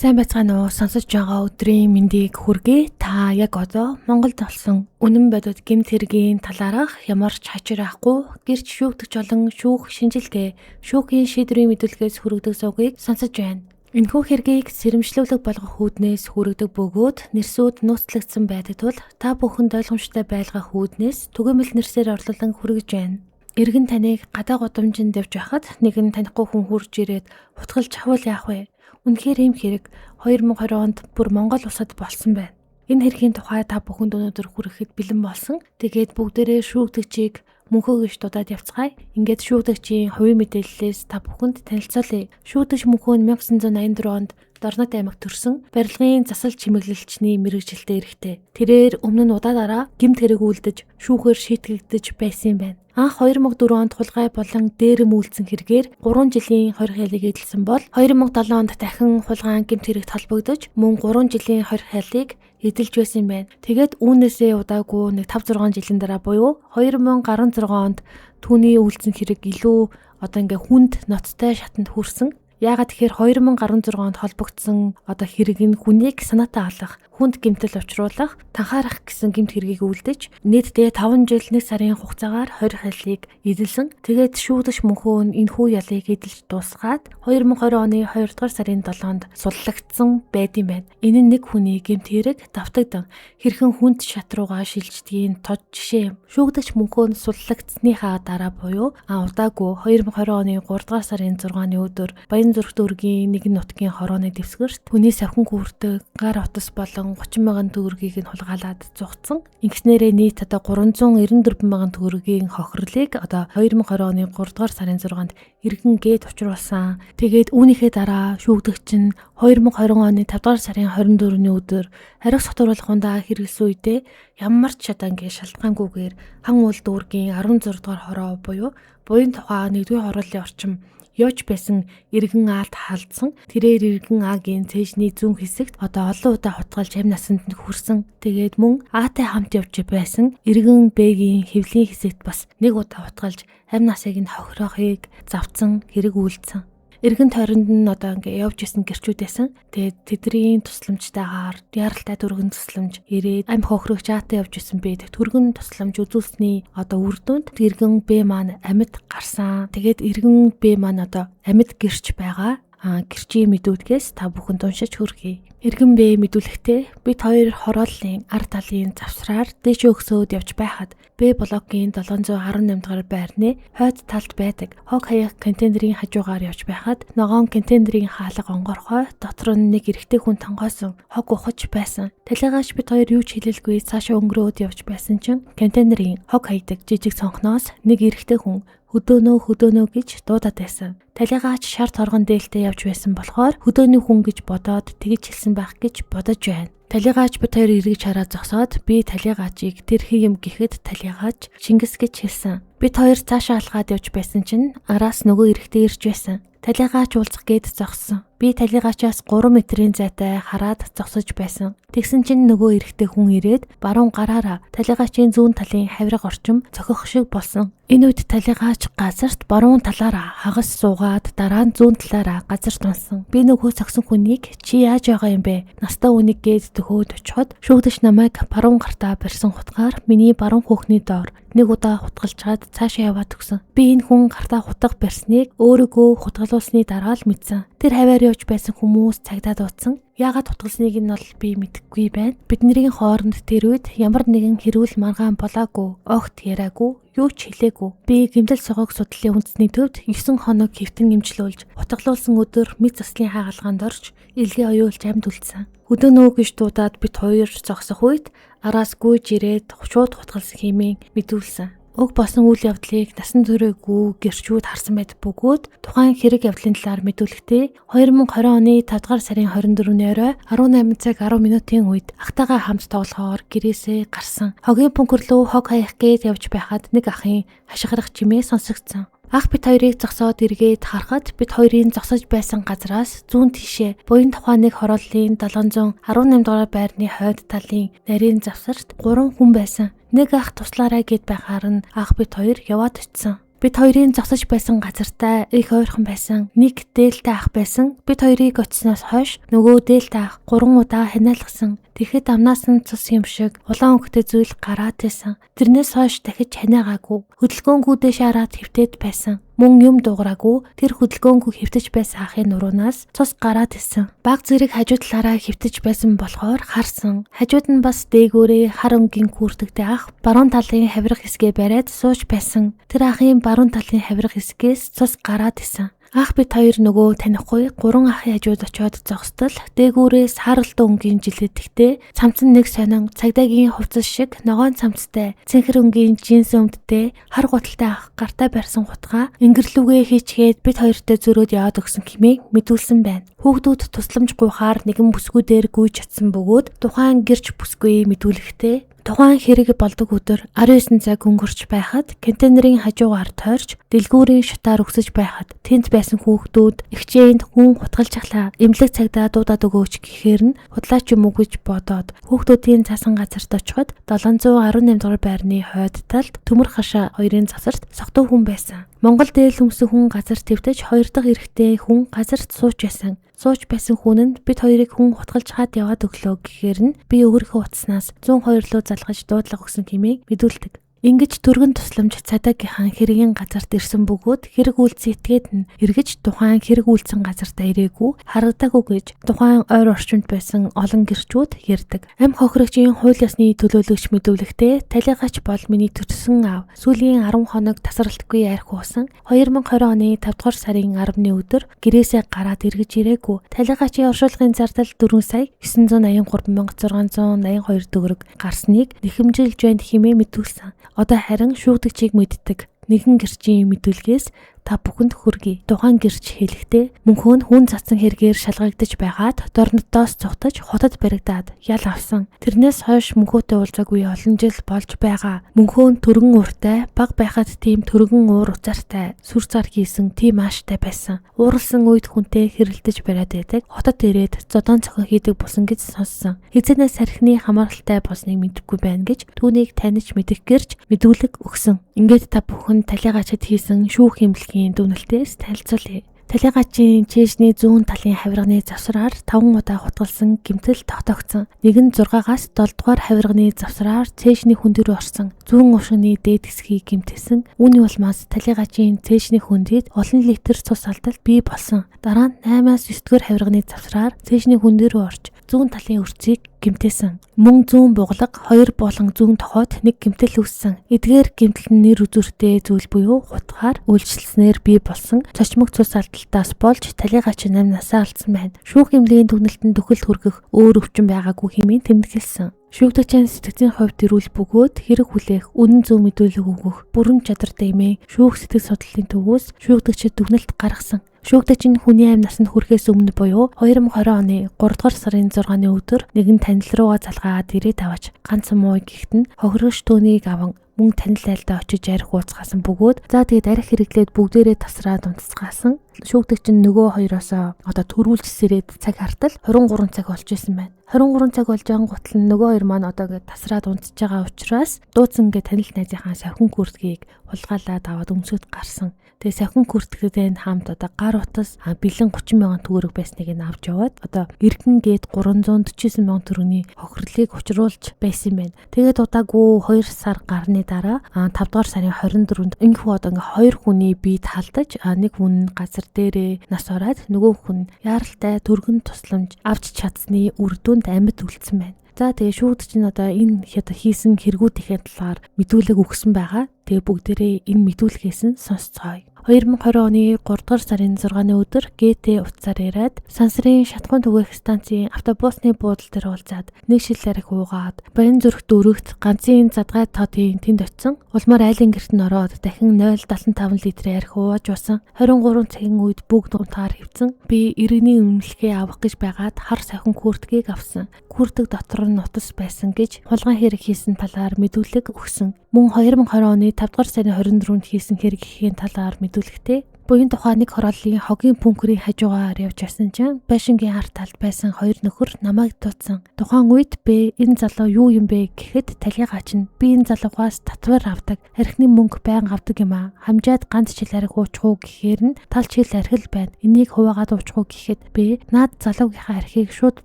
Сайн байцгаана уу? Сонсож байгаа өдрийн мэндийг хүргэе. Та яг одоо Монголд болсон үнэн бодит гэмт хэргийн талаарх ямар ч хачир авахгүй гэрч шүүгдэгч болон шүүх шинжилгээ, шүүхийн шийдвэрийн мэдүүлгээс хүргэдэг сувгийг сонсож байна. Энэхүү хэргийг сэрэмжлүүлэг болгох үүднээс хүргэдэг бөгөөд нэрсүүд нууцлагдсан байдаг тул та бүхэнд ойлгомжтой байлгах үүднээс түгээмэл нэрсээр орлуулан хүргэж байна. Иргэн таныг гадаа гудамжинд явж байхад нэгэн танихгүй хүн хурж ирээд хутгалж авал яах вэ? Үнэхээр ийм хэрэг 2020 онд бүр Монгол улсад болсон байна. Энэ хэргийн тухай та бүхэнд өнөөдөр хүрэхэд бэлэн болсон. Тэгээд бүгдээрээ шүүгдэгчийг Мөнхөө гэж дуудаад явцгаая. Ингээд шүүгдэгчийн хувийн мэдээллээс та бүхэнд танилцуулъя. Шүүгдэгч Мөнхөө нь 1984 онд Дорнод аймагт төрсөн барилгын засал чимэглэлчний мэргэжилтэй эрхтэй. Тэрээр өмнө нь удаа дараа гэмт хэрэг үлдэж шүүхээр шийтгэгдэж байсан юм байна. Анх 2004 онд хулгай болон дээрэм үйлдсэн хэрэгээр 3 жилийн хорих ялыг эдэлсэн бол 2007 онд дахин хулгайн гэмт хэрэгт холбогдож мөн 3 жилийн хорих ялыг эдэлж байсан юм байна. Тэгээд үүнээсээ удаагүй нэг 5 6 жилийн дараа буюу 2016 онд түүний үйлдсэн хэрэг илүү одоо ингээ хүнд ноцтой шатанд хүрсэн. Яагаад тэгэхээр 2016 онд холбогдсон одоо хэрэг нь хүнийг санаатай алах, хүнд гэмтэл учруулах, танхаарах гэсэн гэмт хэргийг үлдэж нийтдээ 5 жил 1 сарын хугацаагаар хорих ялыг эзэлсэн. Тэгээд шүүдэж мөнхөө нь энэхүү ялыг эдэлж дуусгаад 2020 оны 2 дугаар сарын 7-нд суллагдсан байд юм байна. Энэ нь нэг хүний гэмт хэрэг давтагдан хэрхэн хүнд шат руугаа шилждгийн тод жишээ юм. Шүүгдэгч мөнхөө нь суллагдсныхаа дараа буюу удаагүй 2020 оны 3 дугаар сарын 6-ны өдөр Баян зүрх дүүргийн нэгэн нутгийн хорооны дэвсгэрт хүний савхин күрдэг гар утас болон 30 мянган төгрөгийг нь хулгайлаад зугтсан. Ингэснээрээ нийт одоо 394 мянган төгрөгийн хохирлыг одоо 2020 оны 3 дугаар сарын 6-нд иргэн гээд учруулсан. Тэгээд үүнийхээ дараа шүүгдэгч нь 2020 оны 5 дугаар сарын 24-ний өдөр харих сотруулахундаа хэрэглэсэн үедээ ямар ч одоо ингэ шалтгаангүйгээр хан уул дүүргийн 16 дугаар хороо буюу буян тухай 1-р хорооллын орчим явж байсан иргэн аалт халдсан. Тэрээр иргэн Агийн цээжний зүүн хэсэгт одоо олон удаа хутгалж амь насанд нь хүрсэн. Тэгээд мөн Аатай хамт явж байсан иргэн Б-гийн хэвлийн хэсэгт бас нэг удаа хутгалж амь насыг нь хохироохыг завцсан хэрэг үйлдсэн. Иргэн тойронд нь одоо ингээ явж исэн гэрчүүд байсан. Тэгээд тэдний тусламжтайгаар яралтай түргэн тусламж ирээд амь хохирогч Аатай явж исэн бэ. Түргэн тусламж үзүүлсэний одоо үр дүнд иргэн Б маань амьд гарсан. Тэгээд иргэн Б маань одоо амьд гэрч байгаа. Гэрчийн мэдүүлгээс та бүхэнд уншиж хүргэе. Иргэн Б мэдүүлэхдээ бид хоёр хорооллын ар талын завсраар дээш өгсөөд явж байхад Б блокийн 718 дугаар байрны хойд талд байдаг хог хаяг контейнерийн хажуугаар явж байхад ногоон контейнерийн хаалга онгорхой дотор нь нэг эрэгтэй хүн тонгойсон хог ухаж байсан. Талигаач бид хоёр юу ч хэлэлгүй цаашаа өнгөрөөд явж байсан чинь контейнерийн хог хаядаг жижиг цонхноос нэг эрэгтэй хүн хөдөөнөө хөдөөнөө гэж дуудаад байсан. Талигаач шар торгон дээлтэй явж байсан болохоор хөдөөний хүн гэж бодоод тэгж хэлсэн байх гэж бодож байна. Талигаач бид хоёр эргэж хараад зогсоод би талигаачийг тэр хий юм гэхэд талигаач Чингис гэж хэлсэн. Бид хоёр цаашаа алхаад явж байсан чинь араас нөгөө эрэгтэй ирж байсан. Талигаач уулзах гээд зогссон. Би талигаачаас 3 метрийн зайтай хараад зогсож байсан. Тэгсэн чинь нөгөө эрэгтэй хүн ирээд баруун гараараа талигаачийн зүүн талын хавирга орчим цохих шиг болсон. Энэ үед талигаач газарт баруун талаараа хагас суугаад дараа нь зүүн талаараа газарт унсан. Би нөгөө цогсон хүнийг чи яаж байгаа юм бэ? Настай үнийг гээд төхөөд очиход шүүгдэж намайг баруун гартаа барьсан хутгаар миний баруун хөөхний доор нэг удаа хутгалжгаад цаашаа яваад өгсөн. Би энэ хүн гартаа хутга барьсныг өөрийгөө хутгалуулсны дараа л мэдсэн. Тэр хаваар явж байсан хүмүүс цагдаа дуудсан. Яагаад хутгалсныг нь бол би мэдэхгүй байна. Бидний хооронд тэр үед ямар нэгэн хэрүүл маргаан болоогүй, огт яриаггүй, юу ч хэлээгүй. Би гэмтэл согог судлалын үндэсний төвд 9 хоног хэвтэн эмчлүүлж, хутгалуулсан өдөр мэд заслын хагалгаанд орж, илгээ оюулж амьд үлдсэн. Хөдөөнөө гэж дуудаад бид хоёр зогсох үед араас гүйж ирээд шууд хутгалсан хэмээн мэдүүлсэн. Уг болсон үйл явдлыг насан туршаагүй гэрчүүд харсан байт бөгөөд тухайн хэрэг явдлын талаар мэдүүлэхдээ 2020 оны 5 дугаар сарын 24-ний орой 18 цаг 10 минутын үед ахтайгаа хамт тоглохоор гэрээсээ гарсан. Хогийн бункер рүү хог хаях гээд явж байхад нэг ахын хашгирах чимээ сонсогдсон. Ах бит хоёрыг зогсоод эргээд харахад бит хоёрын зогсож байсан газраас зүүн тишээ буян тухай нэг хорооллын 718 дугаар байрны хойд талын нарийн завсарт 3 хүн байсан. Нэг ах туслаарай гэд байхаар нь ах бит хоёр яваад очисон. Бид хоёрын зогсож байсан газартаа их ойрхон байсан. Нэг дээлтэй ах байсан. Бид хоёрыг очсноос хойш нөгөө дээлтэй ах 3 удаа ханиалгасан. Тэгэхэд амнаас нь цус юм шиг улаан өнгөтэй зүйл гараад байсан. Тэрнээс хойш дахиж ханиагаагүй. Хөдөлгөөнгүүдээ шаараад хэвтээд байсан. Мөн юм дуугараагүй тэр хөдөлгөөнгүү хэвтэж байсан ахын нуруунаас цус гараад исэн. Баг зэрэг хажуу талаараа хэвтэж байсан болохоор харсан. Хажууд нь бас дээгүүрээ хар өнгийн күртэгтэй ах баруун талын хавирга хэсгээ бариад сууж байсан. Тэр ахын баруун талын хавирга хэсгээс цус гараад исэн. Ах бид хоёр нөгөө танихгүй 3 ахын хажууд очиод зогсдол дээгүүрээ сааралдсан өнгийн жилэтгэхдээ цамцан нэг сонин цагдаагийн хувцас шиг ногоон цамцтай цэнхэр өнгийн джинс өмдтэй хар гуталтай ах гартаа барьсан хутгаа ингэрлүүгээ хийчгээд бид хоёртой зөрөөд яваад өгсөн хэмээн мэдүүлсэн байна. Хүүхдүүд тусламж гуйхаар нэгэн бүсгүй дээр гүйж чадсан бөгөөд тухайн гэрч бүсгүй мэдүүлэхдээ тухайн хэрэг болдог өдөр 19 цаг өнгөрч байхад контейнерын хажуугаар тойрч дэлгүүрийн шатаар өксөж байхад тэнд байсан хүүхдүүд эгчээнд хүн хутгалжхлаа. Эмнэлэг цагдаа дуудаад өгөөч гэхээр нь худлаач юм уу гэж бодоод хүүхдүүдийн цаасан газарт очиход 718 дугаар байрны хойд талд төмөр хашаа хоёрын засарт согтуу хүн байсан. Монгол дээл өмсөн хүн газар твдэж хоёр дахь эрэгтэй хүн газарт сууж байсан. Сууж байсан хүн нь бид хоёрыг хүн хутгалж хаад яваад өглөө гэхээр нь би өөрийнхөө утаснаас 102 руу залгаж дуудлага өгсөн хэмээн мэдүүлдэг. Ингэж түргэн тусламж цагдаагийнхан хэргийн газарт ирсэн бөгөөд хэрэг үйлдсэн этгээд нь эргэж тухайн хэрэг үйлдсэн газартаа ирээгүй харагдаагүй гэж тухайн ойр орчинд байсан олон гэрчүүд ярьдаг. Амь хохирогчийн хууль ёсны төлөөлөгч мэдүүлэхдээ талигач бол миний төрсөн аав сүүлийн 10 хоног тасралтгүй архи уусан 2020 оны 5 дугаар сарын 10-ны өдөр гэрээсээ гараад эргэж ирээгүй. Талигачийн оршуулгын зардал 4 сая 983 682 төгрөг гарсныг нэхэмжилж байна хэмээн мэдүүлсэн. Одоо харин шүүгдэгчийг мэддэг нэгэн гэрчийн мэдүүлгээс та бүхэнд хүргэе. Тухайн гэрч хэлэхдээ мөнхөө нь хүн цацсан хэрэгээр шалгагдаж байгаад дорнотоос цухтаж хотод баригдаад ял авсан. Тэрнээс хойш мөнхөөтэй уулзаагүй олон жил болж байгаа. Мөнхөө нь түргэн ууртай, баг байхад тийм түргэн уур уцаартай, сүр зар хийсэн тийм ааштай байсан. Ууралсан үед хүнтэй хэрэлдэж бариад байдаг. Хотод ирээд зодон цохин хийдэг болсон гэж сонссон. Хэзээнээс сархины хамааралтай болсныг мэдэхгүй байна гэж түүнийг таних мэдэх гэрч мэдүүлэг өгсөн. Ингээд та бүхэн талигаачид хийсэн шүүх эмнэлгийн дүгнэлтээс танилцуулъя. Талигачийн чээжний зүүн талын хавирганы завсраар 5 удаа хутгалсан гэмтэл тогтоогдсон. Нэг нь 6-аас 7 дугаар хавирганы завсраар цээжний хүнд рүү орсон. Зүүн уушгины дээд хэсгийг гэмтээсэн. Үүний улмаас талигачийн цээжний хүндэд олон литр цус алдалт бий болсон. Дараа нь 8-аас 9 дугаар хавирганы завсраар цээжний хүнд рүү орж зүүн талын өрцийг гэмтээсэн. Мөн зүүн буглаг 2 болон зүүн тохойд нэг гэмтэл үүссэн. Эдгээр гэмтэл нь нэр үзүүртэй зүйл буюу хутгаар үйлчилснээр бий болсон цочмог цус алдалтаас болж талигач 8 насаа алдсан байна. Шүүх эмнэлгийн дүгнэлтэнд үхэлд хүргэх өөр өвчин байгаагүй хэмээн тэмдэглэсэн. Шүүгдэгчийн сэтгцийн хувьд эрүүл бөгөөд хэрэг хүлээх, үнэн зөв мэдүүлэг өгөх бүрэн чадвартай хэмээн шүүх сэтгэл судлалын төвөөс шүүгдэгчид дүгнэлт гаргасан. Шүүгдэгч нь хүний амь насанд хүрэхээс өмнө буюу 2020 оны 3 дугаар сарын 6-ны өдөр нэгэн танил руугаа залгаагаад ирээд аваач ганц муу гихт нь хохирогч түүнийг аван мөн танил айлдаа очиж арх ууцгаасан бөгөөд за тэгээд арх хэрэглээд бүгдээрээ тасраад унтцгаасан. Шүүгдэгч нь нөгөө хоёроосоо одоо төрүүлж сэрээд цаг хартал 23 цаг болж исэн байна. 23 цаг болж байгаа гутал нь нөгөө хоёр маань одоо ингээд тасраад унтж байгаа учраас дууцсан ингээд танил найзынхаа савхин күртгийг хулгайлаад аваад өмсөд гарсан. Тэгээ савхин күртгээдээ хамт одоо гар утас бэлэн 30 мянган төгрөг байсныг нь авч яваад одоо эргэн гээд 349 мянган төгрөгийн хохирлыг учруулж байсан юм байна. Тэгээд удаагүй 2 сар гарны дараа 5 дугаар сарын 24-нд энэхүү одоо ингээ хоёр хүний бие талдаж нэг хүн газар дээрээ нас ороод нөгөө хүн яаралтай түргэн тусламж авч чадсны үр дүнд амьд үлдсэн байна. За тэгээ шүүгд чинь одоо энэ хийсэн хэрэгүүдийнхээ талаар мэдүүлэг өгсөн байгаа. Тэгээ бүгдээрээ энэ мэдүүлгээс нь сонсцгоё. 2020 оны 3 дугаар сарын 6-ны өдөр ГТ утсаар яриад Сансрын шатахуун түгээх станцын автобусны буудал дээр уулзаад нэг шил арх уугаад Баян зүрх дүүрэгт ганцын задгай тодын тэнд очисон. Улмаар айлын гэрт нь ороод дахин 0.75 литрийн арх ууж басан. 23 цагийн үед бүгд унтаар хөвцөн. Би иргэний үнэмлэхээ авах гэж байгаад хар сахин күртгийг авсан. Күртэг дотор нь утас байсан гэж хулгайн хэрэг хийсэн талаар мэдүүлэг өгсөн. Мөн 2020 оны 5 дугаар сарын 24-нд хийсэн хэрэг ихийн талаар мэдүүлэхдээ Буян тухай нэг хорооллын хогийн пүнкрийн хажуугаар явж байсан чинь байшингийн ард талд байсан хоёр нөхөр намайг дуудсан. Тухайн үед би энэ залуу юу юм бэ гэхэд талигач нь би энэ залуугаас татвар авдаг. Архины мөнгө байнга авдаг юм аа. Хамжаад ганц жил архи уучих уу гэхээр нь тал жил архи л байна. Энийг хуваагаад уучих уу гэхэд би наад залуугийнхаа архийг шууд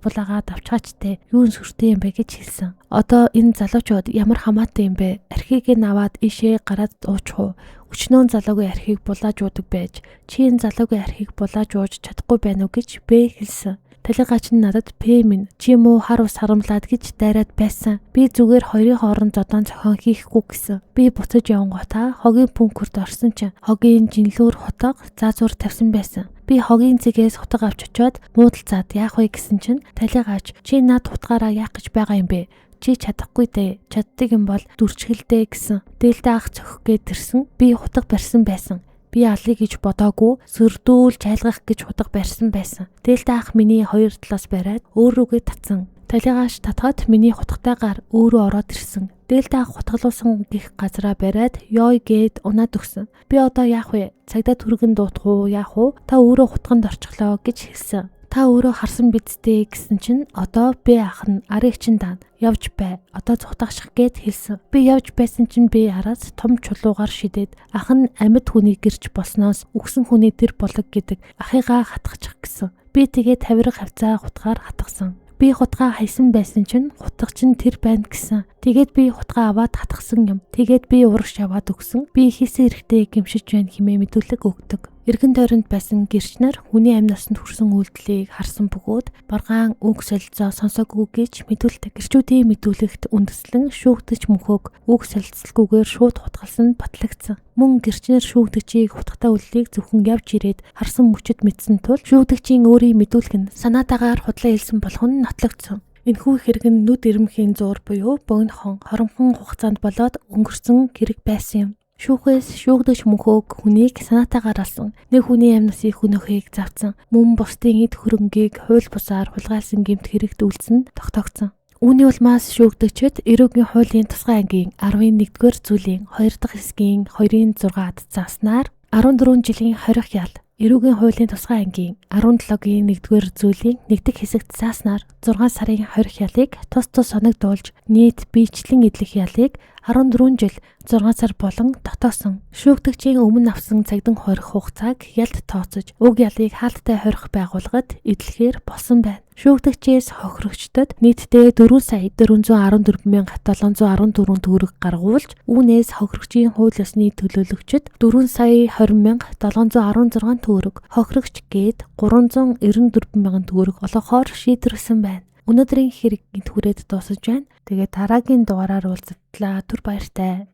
булаагаад авчгаач те. Юун сүртэй юм бэ гэж хэлсэн. Одоо энэ залуучууд ямар хамаатай юм бэ? Архийг нь аваад ийшээ гараад уучих уу? Өчнөөн залуугийн архийг булааж уудаг байж чи энэ залуугийн архийг булааж ууж чадахгүй байна уу гэж Б хэлсэн. Талигач нь надад П минь чи муу хар ус харамлаад гэж дайраад байсан. Би зүгээр хоёрын хооронд зодон зохион хийхгүй гэсэн. Би буцаж явангуутаа хогийн пүнкүрт орсон чинь хогийн жинлүүр хутга заазуур тавьсан байсан. Би хогийн зэгээс хутга авч очиод муудалцаад яах вэ гэсэн чинь талигач чи над хутгаараа яах гэж байгаа юм бэ? Чи чадахгүй дээ. Чаддаг юм бол дүрчгэлдээ гэсэн. Дээлдээ ах цохих гээд тэрсэн. Би хутга барьсан байсан. Би алъя гэж бодоогүй сөрдүүлж айлгах гэж хутга барьсан байсан. Дээлдээ ах миний хоёр талаас бариад өөр рүүгээ татсан. Талигааш татхад миний хутгатайгаар өөрөө ороод ирсэн. Дээлдээ ах хутгалуулсан гих газараа бариад ёй гээд унаад өгсөн. Би одоо яах вэ? Цагдаа түргэн дуутах уу? Яах вэ? Та өөрөө хутганд орчихлоо гэж хэлсэн. Та өөрөө харсан биз дээ гэсэн чинь одоо би ах нь арыг чинь даана. Явж бай. Одоо цухтагших гээд хэлсэн. Би явж байсан чинь би араас том чулуугаар шидээд ах нь амьд хүний гэрч болсноос үхсэн хүний тэр болог гэдэг ахыгаа хатгачих гэсэн. Би тэгээ тавирга хавцаа хутгаар хатгасан. Би хутгаа хайсан байсан чинь хутга чинь тэр байна гэсэн. Тэгээд би хутгаа аваад хатгсан юм. Тэгээд би урагш яваад өгсөн. Би хийсэн эрэхтэй гимшиж байна хэмээн мэдүүлэг өгдөг. Эргэн тойронд байсан гэрч нар хүний амь насанд хүрсэн үйлдэлийг харсан бөгөөд баргаан үг солилцоо сонсоогүй гэж мэдүүлдэг. Гэрчүүдийн мэдүүлэгт үндэслэн шүүгдэж мөнхөөг үг солилцолгүйгээр шууд хутгалсан нь батлагдсан. Мөн гэрчнэр шүүгдэгчийг хутгатай үйлдэлийг зөвхөн явж ирээд харсан мөчөд мэдсэн тул шүүгдэгчийн өөрийн мэдүүлэг нь санаатаагаар худлаа хэлсэн болох нь нотлогдсон. Энэхүү хэрэг нь нүд ирмхийн зуур буюу богино хон хоромхон хугацаанд болоод өнгөрсөн хэрэг байсан юм. Шүүхээс шүүгдэгч мөнхөөг хүнийг санаатаагаар алсан. Нэг хүний амь насыг хөнөөхийг завцсан. Мөн бусдын эд хөрөнгийг хууль бусаар хулгайлсан гэмт хэрэгт үйлдсэн тогтоогдсон. Үүний улмаас шүүгдэгчид Эрүүгийн хуулийн тусгай ангийн 11-р зүйлийн 2 дахь хэсгийн 2-ын 6-ад зааснаар 14 жилийн хорих ял, Эрүүгийн хуулийн тусгай ангийн 17-гийн 1-р зүйлийн 1 дахь хэсэгт зааснаар 6 сарын хорих ялыг тус тус оногдуулж нийт биечлэн эдлэх ялыг 14 жил 6 сар болон дотоосон. Шүүгдэгчийн өмнө авсан цагдан хорих хугацааг ялд тооцож уг ялыг хаалттай хорих байгууллагад эдлэхээр болсон байна. Шүүгдэгчээс хохирогчдод нийтдээ 4 сая 414 714 төгрөг гаргуулж үүнээс хохирогчийн хууль ёсны төлөөлөгчд 4 сая 20 716 төгрөг, хохирогч гээд 394 мянган төгрөг олгохоор шийдвэрлэсэн байна. Өнөөдрийн хэрэг гинт хүрээд дуусаж байна. Тэгээд дараагийн дугаараар уулзтлаа. Түр баяртай.